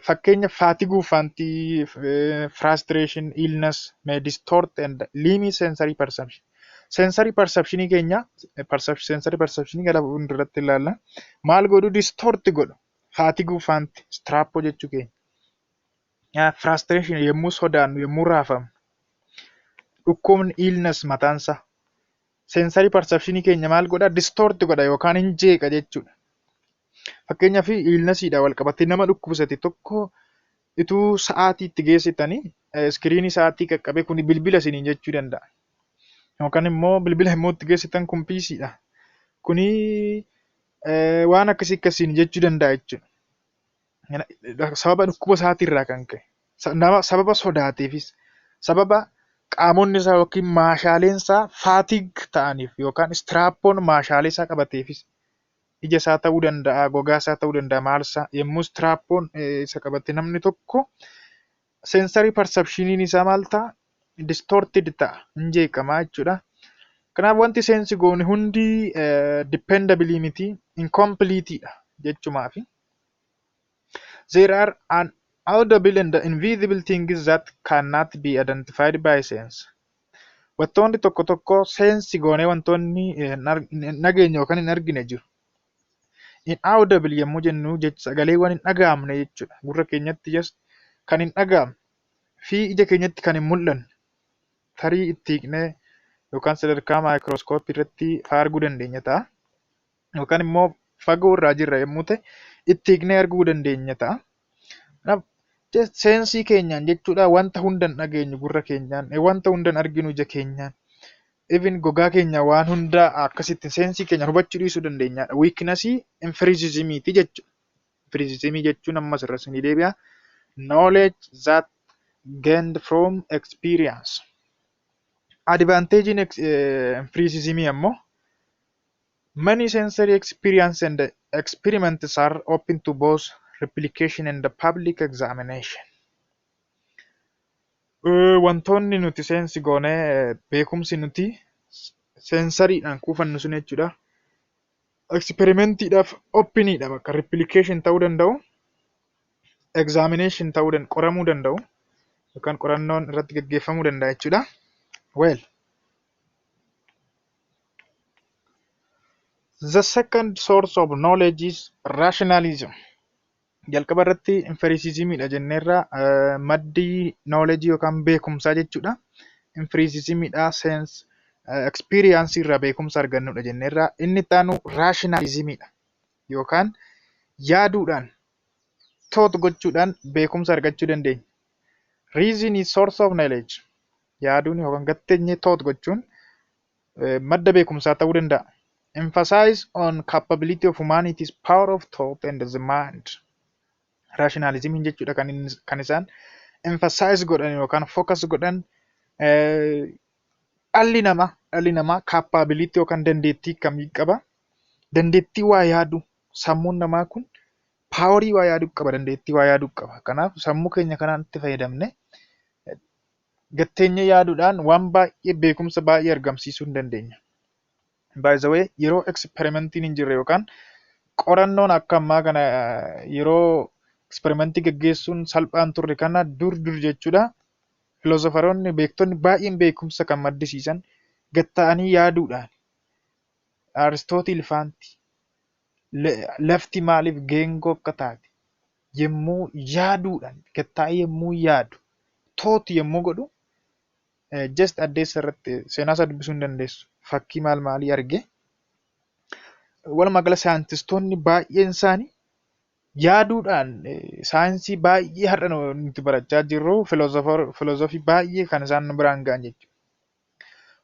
Fakkeenya, fatigue, faantii, frustration, illness may distort and limit sensory perception. Sensory perceptionii keenya, sensory perceptionii gara fuulduratti ilaalla. Maal godhu? Distort godhu. Fatigue, faanti, strappo jechuu keenya. Frustration, yommuu sodaannu, yommuu raafamnu. Dhukkubni, illness mataansaa. Sensory perceptionii keenya maal godha? Distort godha yookaan hin jeeqa jechuudha. Fakkeenyaaf, illnessiidhaan wal qabatee nama dhukkubsate tokko utuu sa'aatii itti geessitanii screenii sa'aatii qaqqabee kun bilbila isiniin jechuu danda'a. Yookaan immoo bilbila immoo itti geessitan kun PCdha. Kuni waan akkasii akkasiin jechuu danda'a jechuudha. Sababa dhukkuba isaatiirraa kan ka'e. Nama sababa sodaateefis, sababa qaamonni isaa yookiin maashaaleen isaa fatigue ta'aniif yookaan strappoon maashaalee isaa qabateefis, ija isaa ta'uu danda'a, gogaa isaa ta'uu danda'a, maal isaa yommuu strappoon isa qabate namni tokko sensory perceptioniin isaa maal ta'a? Distorted ta'a, hin jeeqamaa jechuudha. Kanaaf wanti sense goone hundi dependable miti, incompleteidha jechumaafi. There are unaudible and invisible things that cannot be identified by sense. Wantoonni tokko tokko sense goonee wantoonni hin dhageenye yookaan hin argine jiru. Inaudible yommuu jennu sagaleewwan hin dhaga'amne jechuudha. Gurra keenyatti just kan hin dhaga'amne fi ija keenyatti kan hin mul'anne, tarii itti hiiknee yookaan sadarkaa maayikirooskooppii irratti fa'aa arguu dandeenya ta'a. Yookaan immoo fagoo irraa jirra yommuu ta'e itti hiiknee arguu dandeenya ta'a. Kanaaf sensii keenyaan jechuudha wanta hunda hin dhageenyu gurra keenyaan, wanta hunda hin arginu ija keenyaan, even gogaa keenya waan hunda akkasitti sensii keenyaan hubachuu dhiisuu dandeenyadha. Weaknessii empiricismiiti jechuudha. Empiricismii jechuun ammas irra isinii deebi'a. Knowledge that gained from experience. Advantageiin empiricismii ammoo many sensory experience and experiments are open to both replication and public examination. Wantoonni nuti sense goonee, beekumsi nuti sensoryiidhaan kuufannu sun jechuudha. Experimentiidhaaf openiidha, bakka replication ta'uu danda'u, examination ta'uu danda'u, qoramuu danda'u yookaan qorannoon irratti gaggeeffamuu danda'a jechuudha. Well, the second source of knowledge is rationalism. Jalqaba irratti empiricismiidha jenneerra, maddi knowledge yookaan beekumsaa jechuudha. Empiricismiidha, sense experience irraa beekumsa argannudha jenneerra. Inni itti aanu rationalismiidha yookaan yaaduudhaan, thought gochuudhaan beekumsa argachuu dandeenya. Reason is source of knowledge. Yaaduun yookaan gatteenyee thought gochuun madda beekumsaa ta'uu danda'a. Emphasize on capability of humanity's power of thought and the mind. Rationalismiin jechuudha kan isaan emphasize godhan yookaan focus godhan, dhalli namaa capability yookaan dandeettii akkamii qaba? Dandeettii waa yaaduu, sammuun namaa kun powerii waa yaaduu qaba, dandeettii waa yaaduu qaba. Kanaaf sammuu keenya kanaan itti fayyadamnee gad teenyee yaaduudhaan waan baay'ee, beekumsa baay'ee argamsiisuu ni dandeenya. By the way, yeroo experimentiin hin jirre yookaan qorannoon akka ammaa kana yeroo experimentii gaggeessuun salphaan turre kana, dur dur jechuudha. Philosopheroonni, beektonni baay'een beekumsa kan maddisiisan gad taa'anii yaaduudhaan. Aristootil faanti lafti maaliif geengoo akka taate yommuu yaaduudhaan, gad taa'ee yommuu yaadu, thought yommuu godhu, just addeessa irratti seenaa isaa dubbisuu hin dandeessu. Fakkii maal maalii argee, walumaa gala saayintistoonni baay'een isaanii yaaduudhaan saayinsii baay'ee har'a nuti barachaa jirru, filoozofii baay'ee kan isaan nu biraan ga'an jechuudha.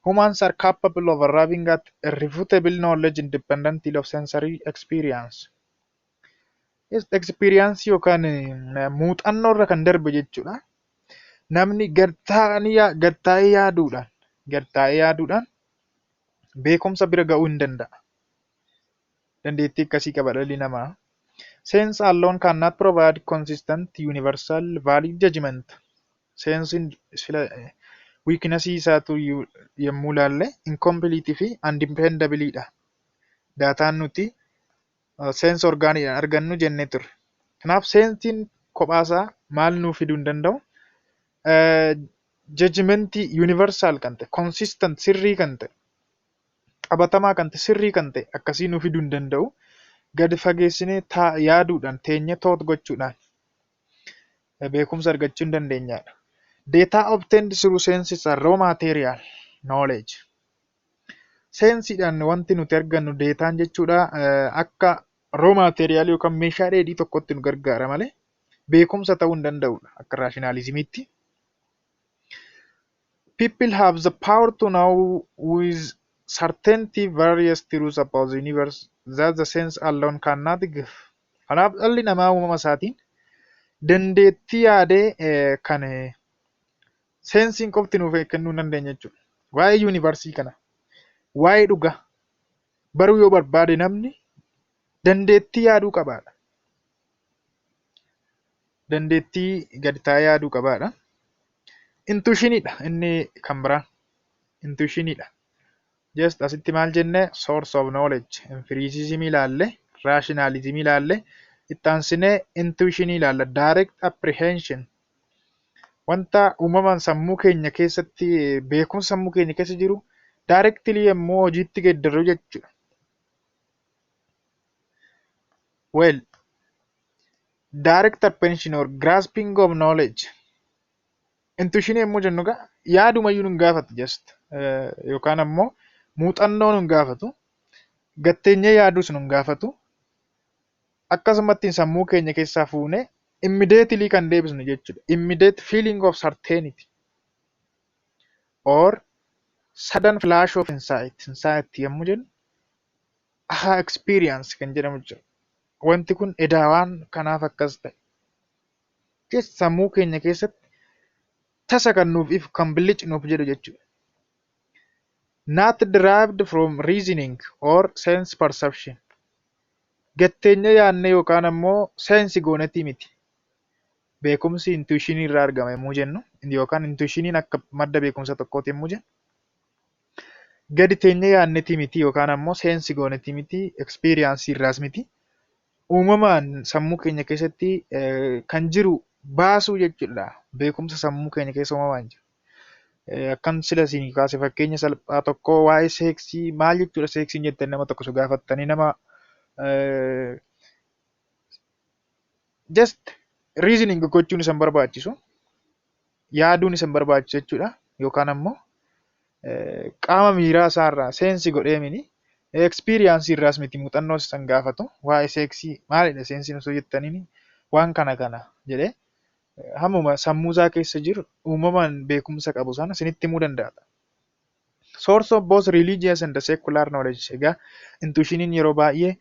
Humans are capable of arriving at irrefutable knowledge independently of sensory experience. Experience yookaan muuxannoo irra kan darbe jechuudha. Namni gad taa'ee yaaduudhaan beekumsa bira ga'uu hin danda'a. Dandeettii akkasii qaba dhalli namaa. Sense alone cannot provide consistent, universal, valid judgment. Senseiin weaknessii isaatu yommuu ilaalle, incomplete fi undependable dha. Dataan nuti sense organiidhaan argannu jennee turre. Kanaaf senseiin kophaasaa maal nuu fiduu hin danda'u? Judgmentii universal kan ta'e, consistent, sirrii kan ta'e, qabatamaa kan ta'e, sirrii kan ta'e akkasii nuu fiduu hin danda'u. Gadi fageessinee yaaduudhaan, teenyee thought gochuudhaan beekumsa argachuu hin dandeenyadha. Data obtained through senses are raw material knowledge. Senseiidhaan wanti nuti argannu, dataan jechuudha, akka raw material yookaan meeshaa dheedhii tokkotti nu gargaara malee beekumsa ta'uu hin danda'udha akka rationalismiitti. People have the power to know with certainty various truths about the universe that the sense alone cannot give. Kanaaf dhalli namaa uumama isaatiin dandeettii yaadee kan senseiin qofti nuuf kennuu hin dandeenye jechuudha. Waa'ee universii kana, waa'ee dhugaa baruu yoo barbaade, namni dandeettii yaaduu qabaadha. Dandeettii gadi taa'ee yaaduu qabaadha. Intuitioniidha inni kan biraan. Intuitioniidha. Just asitti maal jennee? Source of knowledge empiricismii ilaalle, rationalismii ilaalle, itti aansinee intuitionii ilaalla. Direct apprehension, wanta uumamaan sammuu keenya keessatti, beekumsa sammuu keenya keessa jiru directly yommuu hojiitti geeddarru jechuudha. Well, direct apprehension or grasping of knowledge. Intuition yommuu jennu egaa yaadumayyuu nun gaafatu, just yookaan ammoo muuxannoo nun gaafatu, gad teenyee yaaduus nun gaafatu, akkasumatti sammuu keenya keessaa fuunee immediately kan deebisnu jechuudha. Immediate feeling of certainty or sudden flash of insight. Insight yommuu jennu aha experience kan jedhamu jira. Wanti kun edaa waan kanaaf akkas ta'e. Sammuu keenya keessatti tasa kan nuuf ifu, kan bilic nuuf jedhu jechuudha. Not derived from reasoning or sense perception. Gad teenyee yaadnee yookaan ammoo sense goonetii miti. Beekumsi intuitionii irraa argama yommuu jennu, yookaan intuitioniin akka madda beekumsa tokkooti yommuu jennu, gadi teenyee yaadnetii miti yookaan ammoo sense goonetii miti, experienceii irraas miti. Uumamaan sammuu keenya keessatti kan jiru baasuu jechuudha. Beekumsa sammuu keenya keessa uumamaan jiru. Akkan sila isin kaase, fakkeenya salphaa tokko, waa'ee sexii, maal jechuudha sexiin jettanii nama tokko osoo gaafattanii, nama just reasoning gochuun isa hin barbaachisu. Yaaduun isa hin barbaachisu jechuudha. Yookaan ammoo qaama miiraa isaarraa sense godhee mini, experienceii irraas miti, muuxannoo isa hin gaafatu. Waa'ee sexii maalidha sexiin osoo jettaniini, waan kana kana jedhee hammuma sammuu isaa keessa jiru, uumamaan beekumsa qabu sana isinitti himuu danda'a. Source of both religious and secular knowledge. Egaa intuitioniin yeroo baay'ee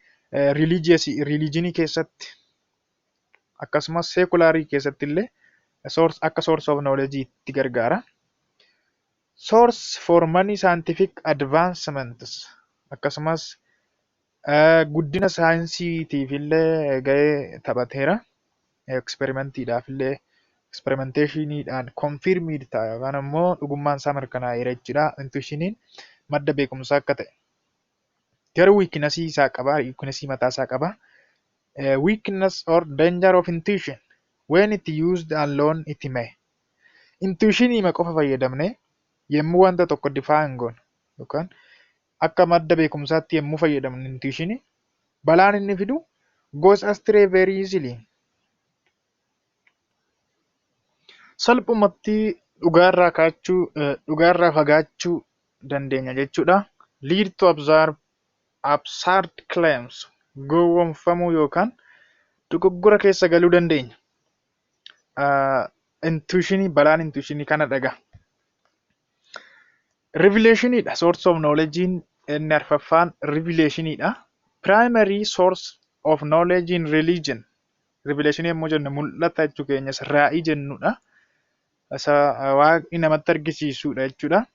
religious, religionii keessatti Akkasumas secularii keessatti illee akka source of knowledge itti gargaara. Source for many scientific advancements, akkasumas guddina saayinsiitiif illee gahee taphateera. Experimentiidhaaf illee, experimentationiidhaan confirmed ta'a yookaan immoo dhugummaan isaa mirkanaa'eera jechuudha. Intuitioniin madda beekumsaa akka ta'e. Garuu weaknessii isaa qaba. Weaknessii mataa isaa qaba. Weakness or danger of intuition: when it used alone, it may. Intuitionii qofa fayyadamnee yommuu wanta tokko define goonu yookaan akka madda beekumsaatti yommuu fayyadamnu, intuitionii balaan inni fidu goes astray very easily. Salphumatti dhugaarraa kaachuu, dhugaarraa fagaachuu dandeenya jechuudha. Lead to absurd claims, gowwoomfamuu yookaan dogoggora keessa galuu dandeenya. Intuitionii, balaan intuitionii kana dhaga. Revelationiidha. Source of knowledge inni arfaffaan revelationiidha. Primary source of knowledge in religion. Revelation yommuu jennu mul'ata jechuu keenya, isa raa'ii jennudha. Isa waaqni namatti argisiisudha jechuudha.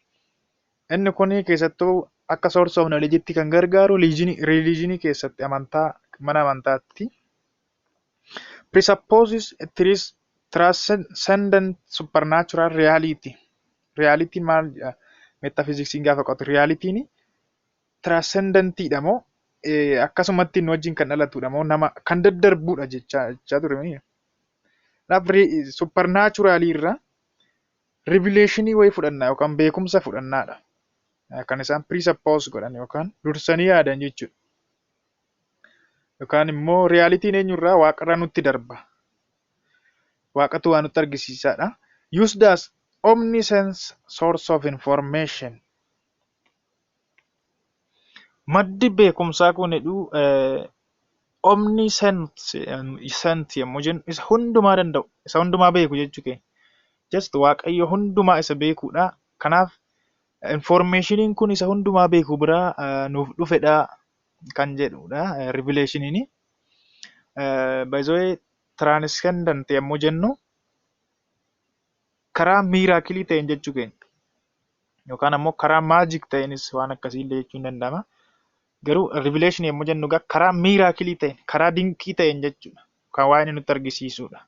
Inni kun keessattuu akka source of knowledge kan gargaaru religionii keessatti, amantaa, mana amantaatti. Presupposes transcendent supernatural reality. Reality maal jedha? Metaphysics'n gaafa qo'atu realitiin transcendentiidha moo akkasumatti nu wajjin kan dhalatudha moo nama kan daddarbudha jechaa ture. Kanaaf supernaturalii irraa revelationii wayii fudhannaa yookaan beekumsa fudhannaadha. Kan isaan presuppose godhan yookaan dursanii yaadan jechuudha. Yookaan immoo realityn eenyurraa, waaqarraa nutti darba. Waaqatu waa nutti argisiisaadha. Used as omniscience source of information. Maddi beekumsaa kun jedhu, omniscient yommuu jennu isa hundumaa danda'u, isa hundumaa beeku jechuu keenya. Just Waaqayyo hundumaa isa beekuudha. Kanaaf informationiin kun isa hundumaa beeku biraa nuuf dhufedha kan jedhudha revelationiin. By the way, transcendent yommuu jennu karaa miracleii ta'een jechuu keenya. Yookaan ammoo karaa magic ta'eenis waan akkasiillee jechuun danda'ama. Garuu revelation yommuu jennu karaa miracleii ta'een, karaa dinqii ta'een jechuudha. Kan waa inni nutti argisiisudha.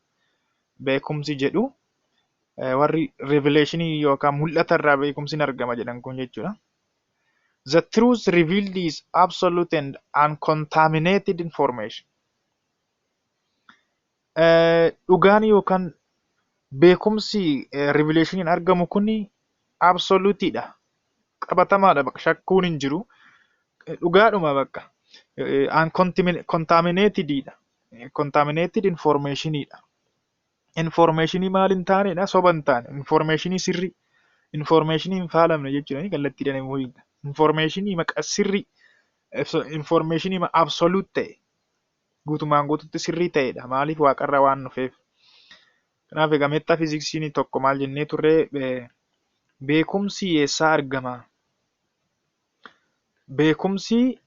Beekumsi jedhu warri revelationii yookaan mul'ata irraa beekumsi ni argama jedhan kun jechuudha. The truth revealed is absolute and uncontaminated information. Dhugaan yookaan beekumsi revelationiin argamu kun absoluteidha. Qabatamaadha, bakka shakkuun hin jiru. Dhugaadhuma bakka. Uncontaminatedidha. Contaminated informationidha. Informationii maal hin taanedha? Soba hin taane. Informationii sirrii. Informationii hin faalamne jechuudha kallattiidhaan yommuu hiikna. Informationii maqa sirrii. Informationii absolute ta'e. Guutumaan guututti sirrii ta'edha. Maaliif? Waaqarraa waan dhufeef. Kanaaf egaa metaphysics'n tokko maal jennee turre? Beekumsi eessaa argama? Beekumsi,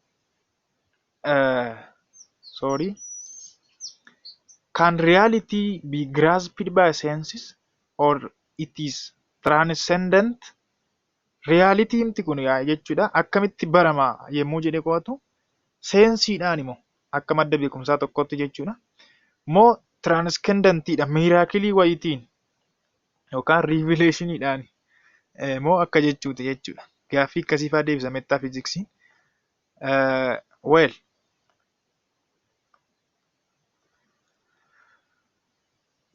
sorry, can reality be grasped by senses or it is transcendent? Realityn kun jechuudha akkamitti barama yommuu jedhee qo'atu, senseiidhaan immoo akka madda beekumsaa tokkotti jechuudha. Moo transcendentiidha, miracleii wayiitiin yookaan revelationiidhaan moo akka jechuuti jechuudha. Gaaffii akkasii fa'aa deebisa metaphysics'n. Well,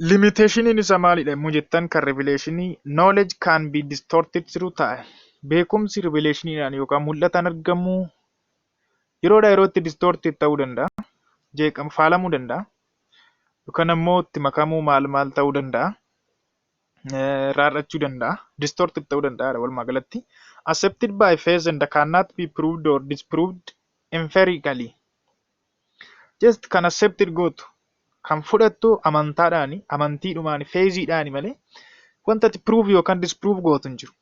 limitationiin isaa maalidha yommuu jettan, kan revelationii, knowledge can be distorted through time. Beekumsi revelationiidhaan yookaan mul'ataan argamu yeroodhaa yerootti distorted ta'uu danda'a. Jeeqama, faalamuu danda'a. Yookaan ammoo itti makamuu maal maal ta'uu danda'a. Raarrachuu danda'a. Distorted ta'uu danda'a walumaa galatti. Accepted by faith and cannot be proved or disproved empirically. Just kan accepted gootu, kan fudhattu amantaadhaani, amantiidhumaan, faithiidhaani malee wanta ati prove yookaan disprove gootu hin jiru.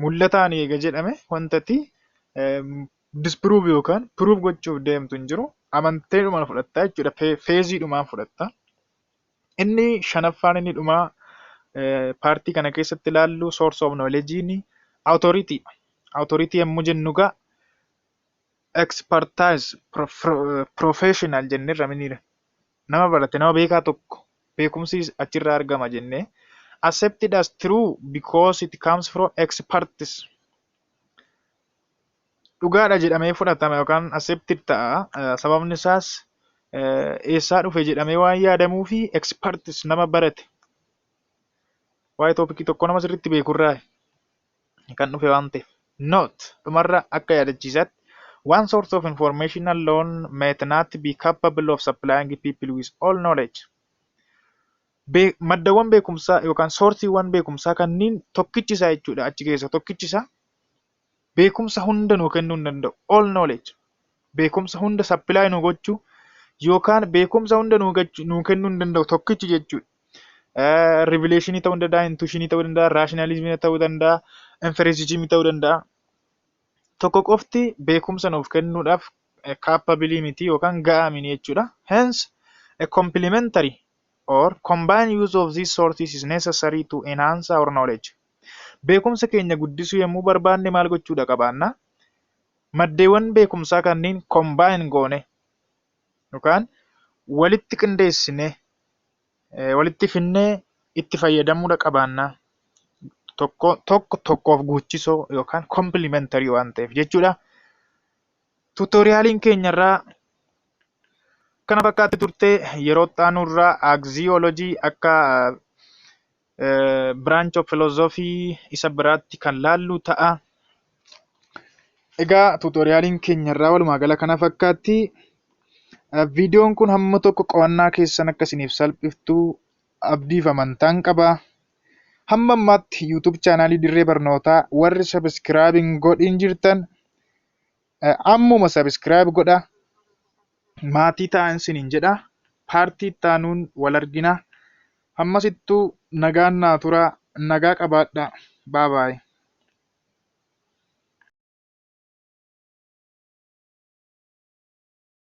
Mul'ataan eega jedhame wanta ati disprove yookaan prove gochuuf deemtu hin jiru. Amanteedhuma fudhatta jechuudha. Faithiidhumaan fudhatta. Inni shanaffaan, inni dhumaa partii kana keessatti ilaallu, source of knowledge authority. Authority yommuu jennu egaa expertise, professional jenneerra miniira. Nama barate, nama beekaa tokko beekumsi achirraa argama jennee, accepted as true because it comes from experts. Dhugaadha jedhamee fudhatama yookaan accepted ta'a. Sababni isaas eessaa dhufe jedhamee waan yaadamuu fi experts, nama barate, waa'ee topicii tokko nama sirriitti beekurraa kan dhufe waan ta'eef. Note, dhumarra akka yaadachiisaatti, one source of information alone may not be capable of supplying people with all knowledge. Maddawwan beekumsaa yookaan sourceiiwwan beekumsaa kanneen tokkichi isaa jechuudha, achi keessa tokkichi isaa beekumsa hunda nuu kennuu hin danda'u. All knowledge, beekumsa hunda supply nu gochuu yookaan beekumsa hunda nuu kennuu hin danda'u tokkichi jechuudha. Revelationii ta'uu danda'a, intuitionii ta'uu danda'a, rationalismii ta'uu danda'a, empiricismii ta'uu danda'a. Tokko qofti beekumsa nuuf kennuudhaaf capable miti yookaan ga'aa miti jechuudha. Hence, a complementary or combined use of these sources is necessary to enhance our knowledge. Beekumsa keenya guddisuu yommuu barbaanne maal gochuudha qabaanna? Maddeewwan beekumsaa kanneen combine goone yookaan walitti qindeessine, walitti finnee itti fayyadamuudha qabaanna. Tokko tokko tokkoof guuchisoo yookaan complementary waan ta'eef jechuudha. Tutorialiin keenya irraa kana fakkaatti turte. Yeroo itti irraa axiology akka branch of philosophy isa biraatti kan laallu ta'a. Egaa tutorialiin keenya irraa walumaa gala kana fakkaatti. Viidiyoon kun hamma tokko qo'annaa keessan akka isiniif salphiftu abdiif amantaan qaba. Hamma ammaatti YouTube channelii Dirree Barnootaa warri subscribe hin godhin jirtan ammuma subscribe godhaa. Maatii ta'aa isiniin jedha. Partii itti aanuun wal argina. Hammasittuu nagaan naa turaa. Nagaa qabaadhaa. Bye bye.